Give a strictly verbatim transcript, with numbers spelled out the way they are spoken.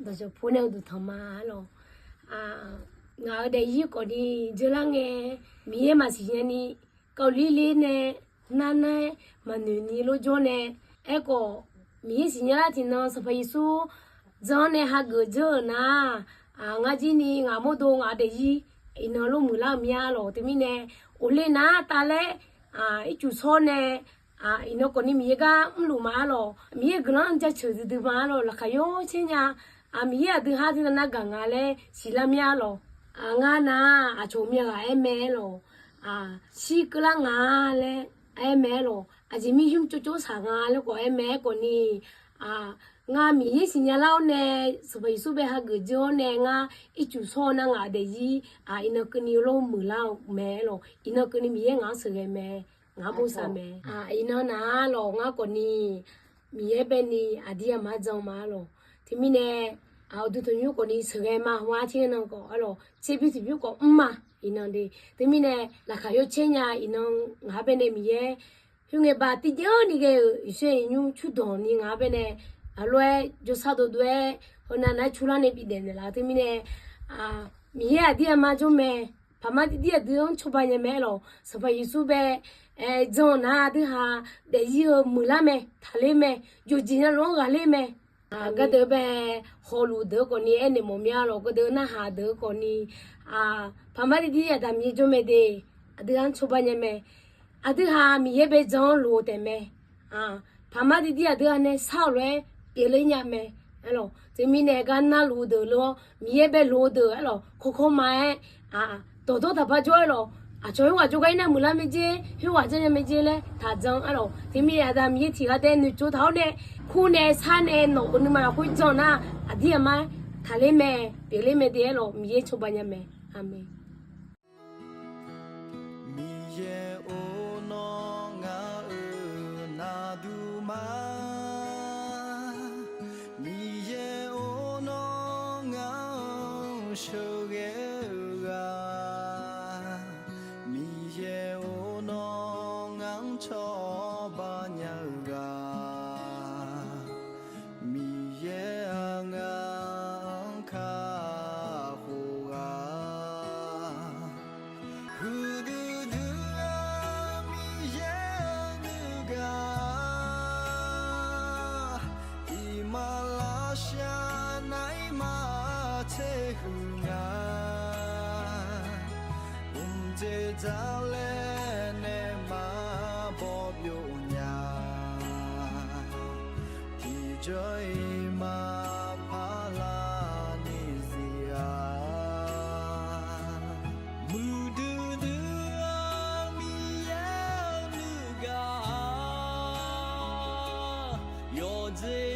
Dawqcawq pu nae uqduq tanq ma lawq. Ngaq-euq daefzir khawfni dzeur lar ngae, Miqyaer maqsiq nyani kawvlir ler nae nar nar-aer maqnoeq ni lor jawr nae, aerkhawf Miqyaer siqnya lar tiqnan Sanqpaq Yeqsur jan-anr nae hageuf dzeur-euq nar, ngar jir ni ngaq mawrdo ngaq-euq daefzir iqnan lof muiqlar-eu mir-a lawq. Teumirnae, ghofle nar tavlaer ircuf shawr nae iqnan khawfni Miqyaer gar mrluf ma-ar lawq. Miqyaer guiqlanq-anr jaceuq duidui ma-ar lawq. Laqkhaq yawcaer nya Miqyaer aqdui ha tiqnan nargaq nga laer siqlar mir-a lawq. Ngar nar aqcawq myav ghaq aer mae-aer lawq. Shir keuvlar nga laer aer mae-aer lawq. Aqjeq mir ymr tsovtsov shaq nga laer khawf aer mae-aer khawfni, ngar Miqyaer siqnya lar-awr nae, Sanqpaq Yeqsur bae hageuf dzeur-awr nae ngar ircuf shawr-eu nar ngaq-euq daefzir iqnan keuvni lof muiqlar-eu mae-aer lawq. Iqnan keuvni Miqyaer ngaq-anr sheuqghae mae. Ngaq-anr bosav mae. Iqnan nar-ar lawq, ngar khawfni Miqyaer bae ni aqdir aqmar jan ma-ar lawq. Teumirnae, uqduq tanqnymr khawfni sheuqghae ma hawar tser nan khawf-ar lawq, tserbymr tiqbymr khawf mr ma. Iqnan de. Teumirnae, laqkhaq yawcaer nya iqnan ngaq-anr bae nae Miqyaer khoerngae ba tiqjeq-anr ni ghae-euq iqshaer iqnymr curdawq ni ngaq-anr bae nae aqlof-aer jawrshar dovdov-aer heunav nav-aer curlar nae bidaef naeqlaf-eu teumirnae, Miqyaer aqdir aqmar jawr mae. Paqmar tirdir aqdui-anr cawba nya mae-aer lawq. Sanqpaq Yeqsur bae jan-eu nar aqdui ha daefzir-eu muiqlar mae, taqler mae, yawqjeq navluf-anr ghaqler mae. Gardeuq bae hawluf deuq-eu khawfni aernaeq mawf mir-a lawq. Gardeuq narhaq deuq-eu khawfni, paqmar tirdir aqda Miqyaer jawr mae de, aqdui-anr cawba nya mae. Aqdui ha Miqyaer bae jan-anr loq-eu taef mae. Paqmar tirdir aqdui ha nae shar-euq lof-aer pyeufler nya mae. Aer lawq, teumirnae gar narluf deuq lor-awr Miqyaer bae loq-eu deuq-aer lawq, kawrkawr ma-aer dawqdawr taqpar jawr-aer lawq, aqcawq khoerghaq jawrgar-ir nar muiqlar mae jer, khoerghaq janrnya mae jer laer taqjan-aer lawq. Teumirnae aqda Miqyaer tiq ghaq tae noeqtsov taq-awr nae, kur nae shar nae nawq-euq nuima lafkhoer jan nar, aqdir aqmar taqler mae, pyeufler mae de-aer lawq, Miqyaer cawba nya mae. Aqmeq. Miqyaer-or, nawr ngaq-euq navduq ma. Miqyaer-or, nawr ngaq-anr sheuqghae-eu ghaq. Miqyaer-or, nawr ngaq-anr cawba nya-eu ghaq. Miqyaer-aq, ngaq-anr kakhof ghaq. Huiqdui dui-eu Miqyaer-eu nuigaq, iqmalavshav nav-ir maqtser huiq nga. Mqdzer dzaq laer nae maqbaw byov nya. Tiqjawr-iq maqpar lar ni zir-a. Muiqdui dui-eu Miqyaer-eu nuigaq, yawqjeq